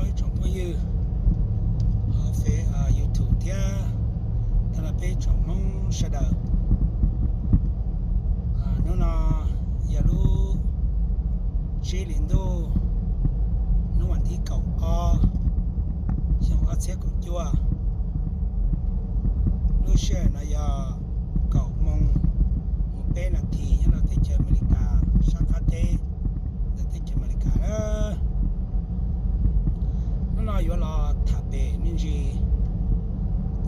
Ib tsoom phooj ywg hauv Face, YouTube thiab tag nrho peb tsoom Hmoob sawv daws. Hnub no yog lub tsib hlis ntuj, hnub vas thib kaum ob, xyoo ob txhiab kaum cuaj. Lub sij hawm no yog kaum moos mus peb nas this nyob rau teb chaws Amelikas sab qab teb, ntawm teb chaws Amelikas na. Hnub no yuav los tham pem me ntsis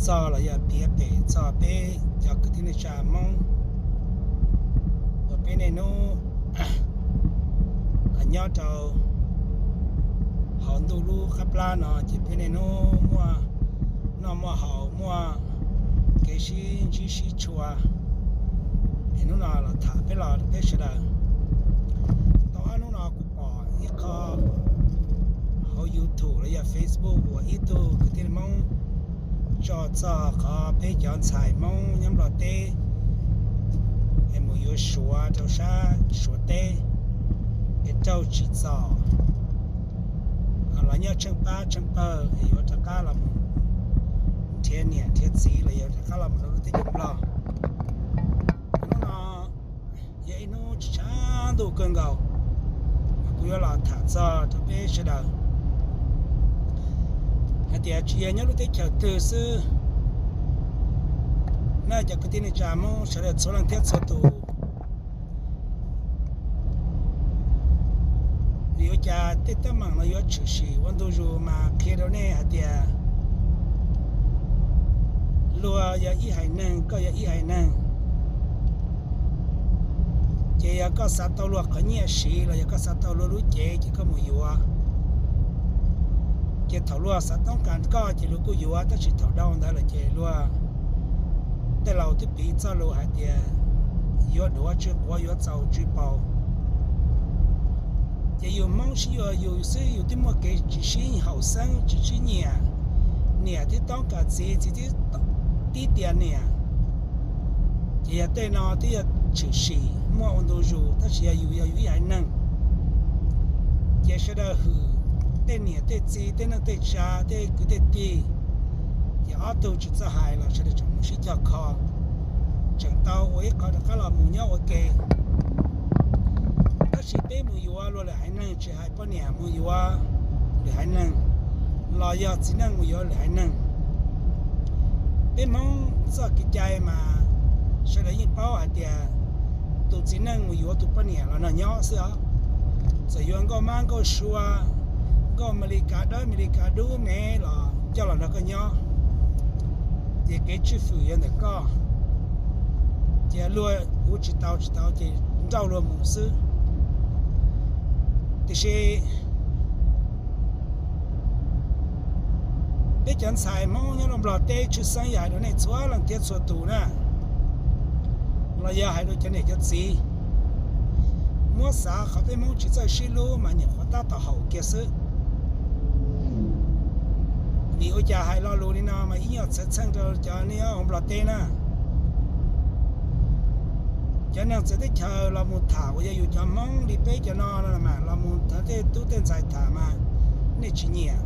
txog los yog piav pem txog peb cov kwv tij neej tsa Hmoob uas peb niaj hnub nyob rau hauv ntuj lub qab plab no ces peb niaj hnub muaj noj muaj haus, muaj kev sib ntsib sib tshua. Es hnub no los tham peb los rau peb sawv daws. Tau ob hnub no kuv pom ib qho hauv YouTube los yog Facebook uas ib tug kwv tij Hmoob tso txog qhov peb cov ntxhais Hmoob nyob Nplog teb es mus yuav Suav rau sab Suav teb es raug tsim txom los nyob tsheej pab tsheej pawg es yuav rov qab los mus nrhiav niam nrhiav txiv los yog rov qab los mus rau lub teb chaws Nplog. Hnub no yog ib hnub tsis tshav ntuj kawg nkaus, kuv yuav los tham txog rau peb sawv daws hais tias tsis yog nyob lub teb chaws twg xwb, nej cov kwv tij neej tsa Hmoob sawv daws txhua leej thiab txhua tus, vim ua cas tej teeb meem no yuav tshwm sim ua ntu zus mas qhia rau nej hais tias luag yog ib haiv neeg, koj yog ib haiv neeg. Ces yog koj xav tau luag qhov nyiaj siv los yog koj xav tau luag lub cev ces koj mus yuav. Ces thaum luag xav toob kas koj ces luag kuj yuav, tab sis thaum dhau ntawd lawm ces luag, tej laus twb piv txoj lus hais tias yuav duav tsw quav yuav txaus tsw paus. Ces yus Hmoob sib yuav yus xwb yus twb muaj kev tsis sib haum xeeb tsis sib nyiam, niam twb toob kas txiv, txiv twb tib tiam niam. Ces yog tej no twb yog tshwm sim muaj ua ntu zus, tab sis yog yus yog yus ib haiv neeg ces sawv daws hwm tej niam tej txiv tej neej tej tsav tej kwv tej tij. Ces ob tug tsis txawj hais los sawv daws tseem mus sib cog kho, tseem tau ua ib qho rov qab los mus nyob ua ke. Tab sis peb mus yuav luag lwm haiv neeg, tsis hais poj niam mus yuav lwm haiv neeg los yog txiv neej mus yuav lwm haiv neeg, peb Hmoob txoj kev cai mas sawv daws yeej paub hais tias tus txiv neej mus yuav tus poj niam los nrog nyob xwb os. Txawm yuav nkauj mab nkauj sua, nkauj Amelikas dawb Amelikas dub me los coj los nrog koj nyob, ces kev tswj fwm yog ntawm koj. Ces luag kuv tsis tau tsis tau ces nrauj luag mus xwb. Tiam sis peb cov ntxhais Hmoob nyob rau Nplog teb tshwj xeeb yog hais rau nej txhua leej thiab txhua tus na, los yog hais rau cov niam cov txiv, muab xav qhov peb Hmoob tsis txawj sib hlub mas nyuam qhuav tab tom haum kiag xwb. Vim ua cas hais lo lus li no mas ib nyuag txhawv txheej rau cov nej nyob hauv Nplog teb na. Cov neeg txawv teb chaws los mus tham uas yog yus cov Hmoob li peb cov no mas los mus thov tej tub tej ntxhais tham mas nej tsis nyiam.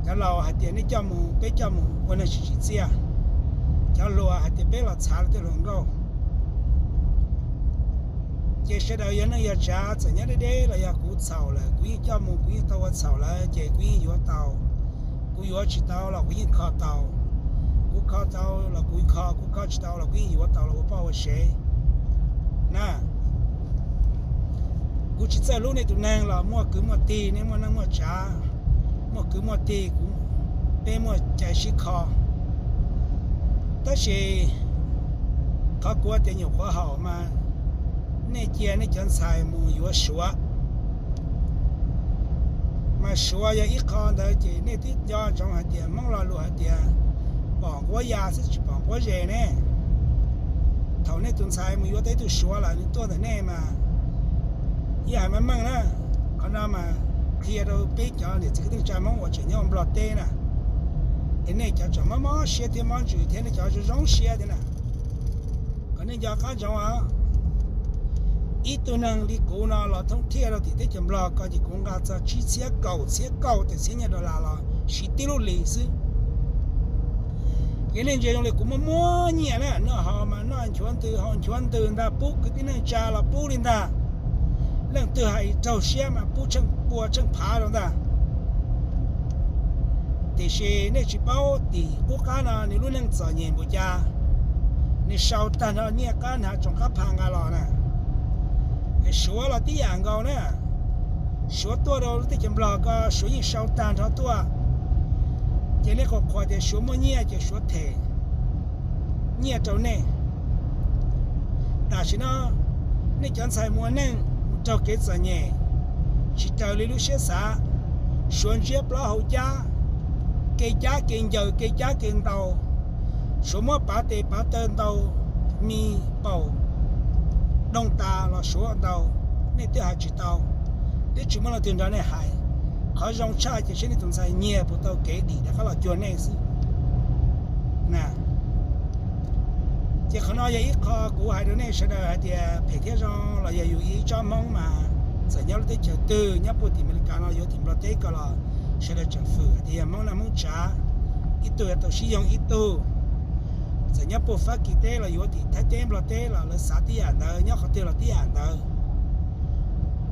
Cov laus hais tias nej coj mus, peb coj mus ua neeg tsis tsim txiaj. Cov hluas hais tias peb los txhav luag tej hluas nkauj. Ces sawv daws yog neej yog tsav, txawm nyob deb deb los yog kuv txhaum lawm kuv yeej coj mus, kuv yeej tau ua txhaum lawm ces kuv yeej yuav tau. Kuv yuav tsis tau los kuv yeej kho tau. Kuv kho tau los kuv kho, kuv kho tsis tau los kuv yeej yuav tau los ua poj ua sev na. Kuv tsis txawj hlub nej tus neeg los muaj kwv muaj tij, nej muaj neej muaj tsav, muaj kwv muaj tij, kuv, peb muaj cai sib kho. Tab sis qhov kuv tias nyuam qhuav haum mas nej cia nej cov ntxhais mus yuav Suav, mas Suav yog ib qho ntawd ces nej twb nco ntsoov hais tias Hmoob lo lus hais tias pom nquab ya xwb tsis pom nquab zes ne. Thaum nej tus ntxhais mus yuav tau ib tug Suav lawm nws tuaj ntawm nej mas, ib hais meej meej na, qhov no mas qhia rau peb cov niam txiv kwv tij neej tsa Hmoob uas tseem nyob Nplog teb na, es nej cov tseem mob mob siab thiab mob ntsws thiab nej cov zoo zoo siab thiab na, kom nej nco qab ntsoov os. Ib tug neeg li kuv no los thoob thiaj rau tim teb chaws Nplog ko ces kuv nqa txog tsib txhiab kaum txhiab kaum tawm txhiab nyiaj dollar los siv tib lub hlis xwb. Ces nej ntsia zoo li kuv muaj muaj nyiaj na, noj haus mas noj nchuav ntws haus nchuav ntws ntag, pub kwv tij neej tsa los pub li ntag. Leej twg hais raug siab mas pub tsheej pua tsheej phav rau ntag. Tiam sis nej tsis paub tim qub qab no nws lub neej txom nyem npaum cas, nws sau tag nrho nyiaj qab hnav tsoom qab pha nqa los na. Suav los tib yam nkaus na, Suav tuaj rau lub teb chaws Nplog ko Suav yeej sau tag nrho tuaj. Ces nej qhuas qhuas tias Suav muaj nyiaj ces Suav them nyiaj rau nej. Tam sim no nej cov ntxhais mus ua neej mus raug kev txom nyem, tsis raws li lub siab xav. Suav ntsiab plaub hau cab, kev cab kev ncaws kev cab kev ntaus, Suav muab pav tes pav taw ntaus, mis paum doog tas los Suav ntaus, nej twb hais tsis tau, twb tsis muaj leej twg nrog nej hais. Qhov zoo tshaj ces saib nej tus ntxhais nyiag puas tau kev dim rov qab los cuag nej xwb na. Ces qhov no yog ib qho kuv hais rau nej sawv daws hais tias phem thiab zoo los yog yus ib tsob Hmoob mas txawm nyob lub teb chaws twg, nyob puag tim Amelikas no yuav tim Nplog teb ko los sawv daws tseem fwm hais tias yog Hmoob noj Hmoob tsav, ib tug yuav tau sib yoog ib tug. Txawm nyob puag Fab Kis teb los yuav tim Thaib teb Nplog teb los lawv xav tib yam ntawd, nyob qhov twg los tib yam ntawd.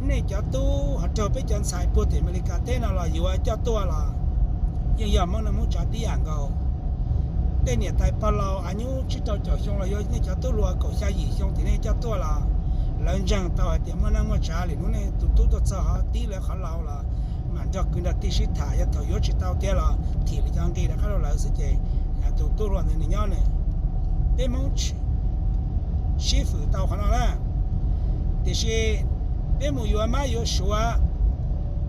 Nej cov tub ho raug peb cov ntxhais puag tim Amelikas teb no los yuav coj tuaj los yeej yog Hmoob noj Hmoob tsav tib yam nkaus. Tej niam tais pog laus av nyub tsib rau caum xyoo los yuav nej cov tub hluas kaum xya yim xyoo tim nej coj tuaj los lawv ntseeg tau hais tias muaj neej muaj tsav li hnub nej tus tub tuaj txog ho tib lawv qhov laus los mam nrog kwv nrog tij sib tham, yog thaum yuav tsis tau tiag los thim li cov nqi rov qab rau lawv xwb ces tus tub hluas ntawd nws nyob nws. Peb Hmoob sib fwm tau qhov no na. Tiam sis peb mus yuav mab yuav suav,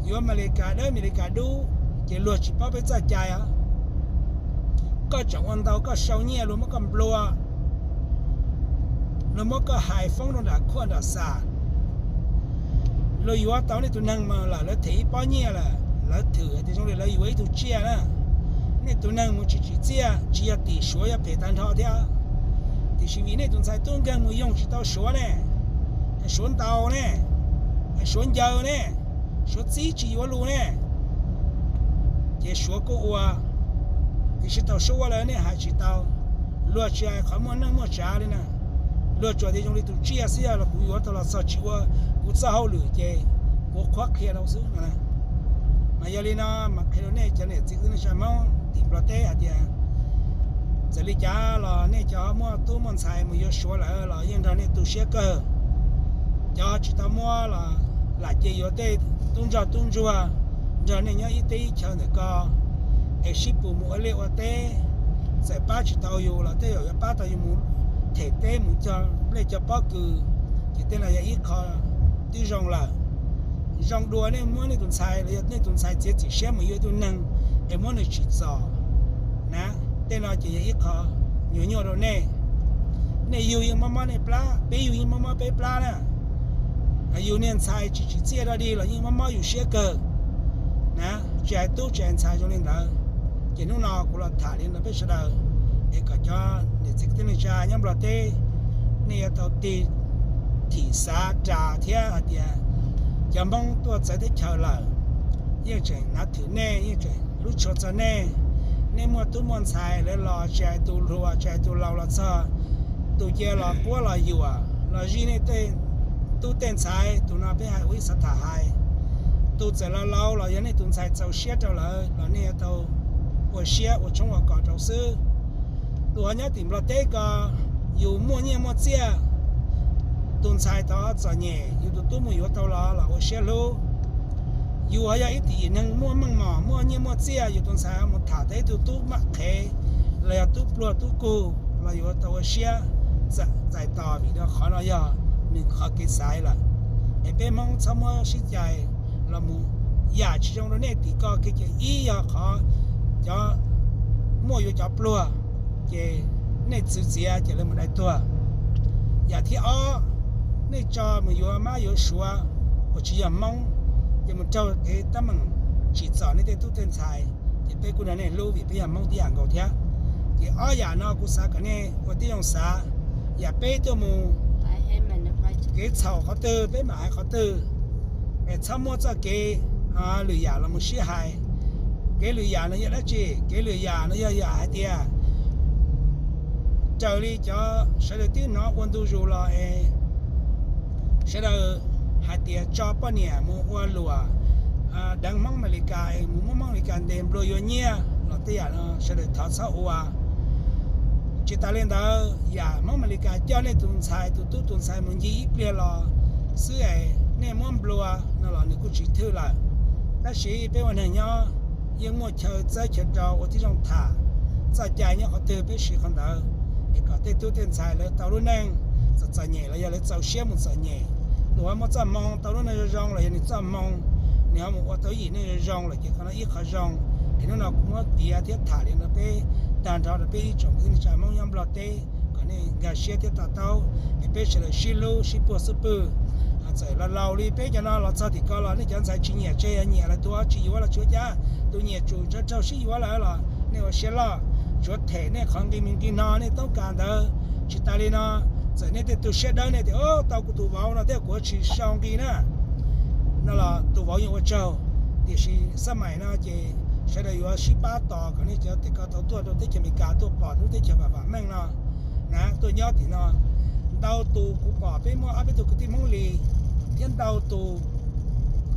yuav Amelikas dawb Amelikas dub, ces luag tsis paub peb txoj cai os. Koj tseem ua ntau koj sau nyiaj luag muab koj nplua, luag muab koj hais foob rau nram khuaj nram xam. Luag yuav tau nej tus neeg mas lawm lawv them ib pob nyiaj lawm, lawv thwm tias zoo li lawv yuav ib tug tsiaj na. Nej tus neeg mus tsis tsim txiaj tsis yog tim suav yog phem tag nrho thiab, tiam sis vim nej tus ntxhais tub nkeeg mus yoog tsis tau suav ne, suav ntaus ne, suav ncaws ne, suav txib tsis yuav lus ne, ces suav kuj ua. Tiam sis thaum suav ua lawm nej hais tsis tau, luag tsis hais qhov muaj neej muaj tsav li na. Luag tsuas tias zoo li tus tsiaj xwb, yog los kuv yuav tau los txog tsis ua kuv txoj hauj lwm ces kuv qhuab qhia rau xwb no. Mas yog li no mas qhia rau nej cov niam txiv kwv tij neej tsa Hmoob tim Nplog teb hais tias txawm li cas los nej cov muaj tub muaj ntxhais mus yuav suav lawm los yeej nrog nej tu siab kawg. Cov tsis tau muab los lam cia yuav tej tub ntsoj tub ntsuag nrog nej nyob ib teb ib chaw ntawm ko, es sib pus mus ua liaj ua teb. Txawm pab tsis tau yus los tej zaum yuav pab tau yus mus them teb mus cog nplej cog pob kws, ces tej no yog ib qho twb zoo lawm. Zoo dua nej muab nej tus ntxhais los yog nej tus ntxhais txiav txim siab mus yuav ib tug neeg es muab nws tsim txom na, tej no ces yog ib qho nyuag nyuaj rau nej. Nej yug yeej mob mob nej plab, peb yug yeej mob mob peb plab na. Yus niag ntxhais tsis tsim txiaj rau dig los yeej mob mob yus siab kawg na, tsis hais tub tsis hais ntxhais zoo li ntawd. Ces hnub no kuv los tham li no peb sawv daws, es kom cov niam txiv kwv tij neej tsa nyob Nplog teb, nej yuav tau tig thim xav ras thiab hais tias cov Hmoob tuaj txawv teb chaws lawm, yeej tseem hnav thwm nej, yeej tseem hlub tshua txog nej. Nej muaj tub muaj ntxhais lawv los tsis hais tus hluas tsis hais tus laus los txog, tus cia los quab los yuam los zij nej tej tub tej ntxhais, tus no peb hais ua ib xav tham hais. Tus txawm los laus los yog nej tus ntxhais txaus siab rau lawv los nej yuav tau ua siab ua tshoob ua kos rau xwb. Tus ho nyob tim Nplog teb ko, yus muaj nyiaj muaj txiaj, tus ntxhais tau txom nyem yus tus tub mus yuav tau los los ua siab hlub. Yus ho yog ib tug neeg muaj meej mom muaj nyiaj muaj txiaj, yus tus ntxhais mus tham tau ib tug tub maj qhev los yog tub pluag tub kug los yuav tau ua siab txais tos, vim rau qhov no yog nws qhov kev xaiv lawm. Es peb Hmoob txhob muab sib cais los mus. Yam tsis zoo rau nej tim ko kiag ces ib yog qhov cov muaj yuav cov pluag, ces nej txwv txiav ces lawv mus dai tuag. Yam thib ob, nej tso mus yuav mab yuav suav uas tsis yog Hmoob, ces mus raug kev teeb meem tsim txom nej tej tub tej ntxhais, ces peb kuj nrog nej hlub vim peb yog Hmoob tib yam nkaus thiab. Ces ob yam no kuv xav kom nej ua tib zoo xav. Yam peb tuaj mus Kev txhaum qhov twg peb mam hais qhov twg, es txhob muab txoj kev lwm yam los mus sib hais. Kev lwm yam no yog dab tsi? Kev lwm yam no yog yam hais tias raws li cov sawv daws twb hnov ua ntu zus los es sawv daws hais tias tso poj niam mus ua luam deev Hmoob Amelikas es mus muab Hmoob Amelikas ntes nplua yuav nyiaj los tej yam no sawv daws thov txhob ua. Tsis tas li ntawd, yam Hmoob Amelikas coj nej tus ntxhais, tus tub tus ntxhais mus ncig ib pliag los xwb es nej muab nplua no los nws kuj tsis thwj lawm. Tab sis peb ua neeg nyob yeej muaj chaw txawb chaw rau ua tib zoo tham. Txoj cai nyob qhov twg peb siv qhov ntawd, es kom tej tub tej ntxhais lawv tau lub neej txom txom nyem los yog lawv txaus siab mus txom nyem. Tus uas muaj txoj hmoo tau lub neej zoo zoo los yog nws txoj hmoo, nws ho mus ua tau yim neej zoo zoo lawm ces qhov no ib qho zoo. Es hnub no kuv muab piav thiab tham li no peb tag nrho rau peb ib tsoom kwv tij neej tsa Hmoob nyob Nplog teb kom nej nkag siab thiab to taub, es peb sawv daws sib hlub sib puag xub pwg. Txawm laus laus li peb cov no los txog tim ko los nej cov ntxhais tsis nyiam tseg, yog nyiam lawv tus tsis yuav los tsuav cas, tus nyiam tsum ntshaw raug sib yuav lawm los nej ua siab loj, tsuav them nej qhov nqi me nqi no nej toob kas ntawd. Tsis tas li no, txawm nej tej tug siab dawb nej tias tau kuv tus vauv no thiab kuv tsis sau nqi na, no los tus vauv yeej ua tsaug. Tiam sis xab maim no ces sawv daws yuav sib pab tos kom nej cov tim ko tau tuaj rau teb chaws Amelikas tuaj pom lub teb chaws vam vam meej no na, tuaj nyob tim no. Ntau tus kuv pom peb muaj ob peb tug kwv tij Hmoob Lis thiab ntau tus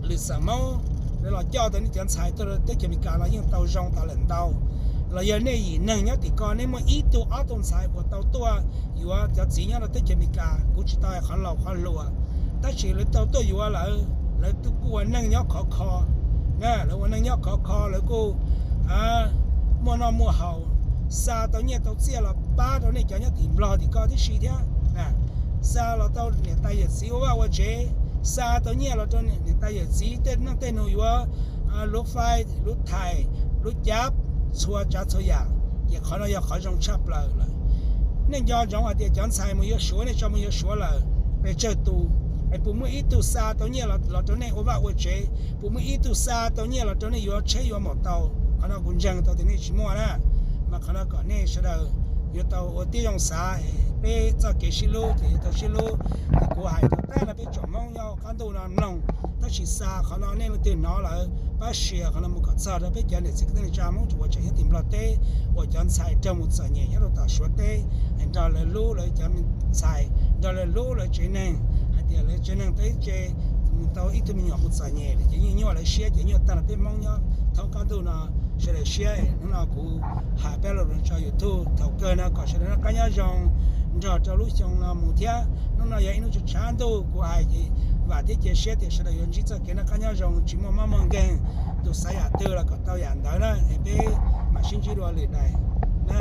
lwm xeem Hmoob lawv los coj tau nej cov ntxhais tuaj rau teb chaws Amelikas los yeej tau zoo tas lawm ntau. Los yog nej yim neeg nyob tim ko nej muaj ib tug ob tug ntxhais uas tau tuaj yuav cov txiv nyob rau teb chaws Amelikas, kuv tsis tau hais qhov laus qhov hluas, tab sis lawv tau tuaj yuav lawm, lawv kuj ua neej nyob khov kho, lawv ua neej nyob khov kho, lawv kuj muaj noj muaj haus, xa tau nyiaj tau txiaj los pab rau nej cov nyob tim Nplog tim ko tib si thiab. Xa los tau niam tais yawm txiv ua vaj ua tsev, xa tau nyiaj los rau niam tais yawm txiv tej neej tej nus yuav lub faib, lub thais, lub cab, txhua tsav txhua yam, ces qhov no yog qhov zoo tshaj plaws lawm. Nej nco ntsoov hais tias cov ntxhais mus yuav Suav, nej tso mus yuav Suav lawm pes tsawg tus, es puas muaj ib tug xa tau nyiaj los rau nej ua vaj ua tsev? Puas muaj ib tug xa tau nyiaj los rau nej yuav tsheb yuav maum tau? Qhov no kuv ntseeg tau tias nej tsis muaj na. Mas qhov no kom nej sawv daws yuav tau ua tib zoo xav, peb txoj kev sib hlub ces yuav tau sib hlub. Es kuv hais rau tag nrho peb tsoom Hmoob nyob qab ntuj no mloog, tab sis xa qhov no nej leej twg hnov lawm pab share qhov no mus kom txog rau peb cov niam txiv kwv tij neej tsa Hmoob uas tseem nyob tim Nplog teb uas cov ntxhais raug mus txom nyem nyob rau tom Suav teb, nrog lawv hlub lawv cov ntxhais, nrog lawv hlub lawv tsev neeg, hais tias lawv tsev neeg teb tse mus tau ib tug me nyuam mus txom nyem lawm ces yeej nyuaj lawv siab, ces nyuaj tag nrho peb Hmoob nyob thoob qab ntuj no sawv daws siab. Hnub no kuv hais peb lo lus tso YouTube, thaum kawg no kom sawv daws noj qab nyob zoo nrog rau lub xyoo no mus thiab. Hnub no yog ib hnub tshav ntuj, kuv hais ces vam thiab cia siab tias sawv daws yuav ntsib txoj kev noj qab nyob zoo tsis muaj mob muaj nkeeg, tus xav yam twg los kom tau yam ntawd na. Es peb mam sib ntsib dua lwm daim na.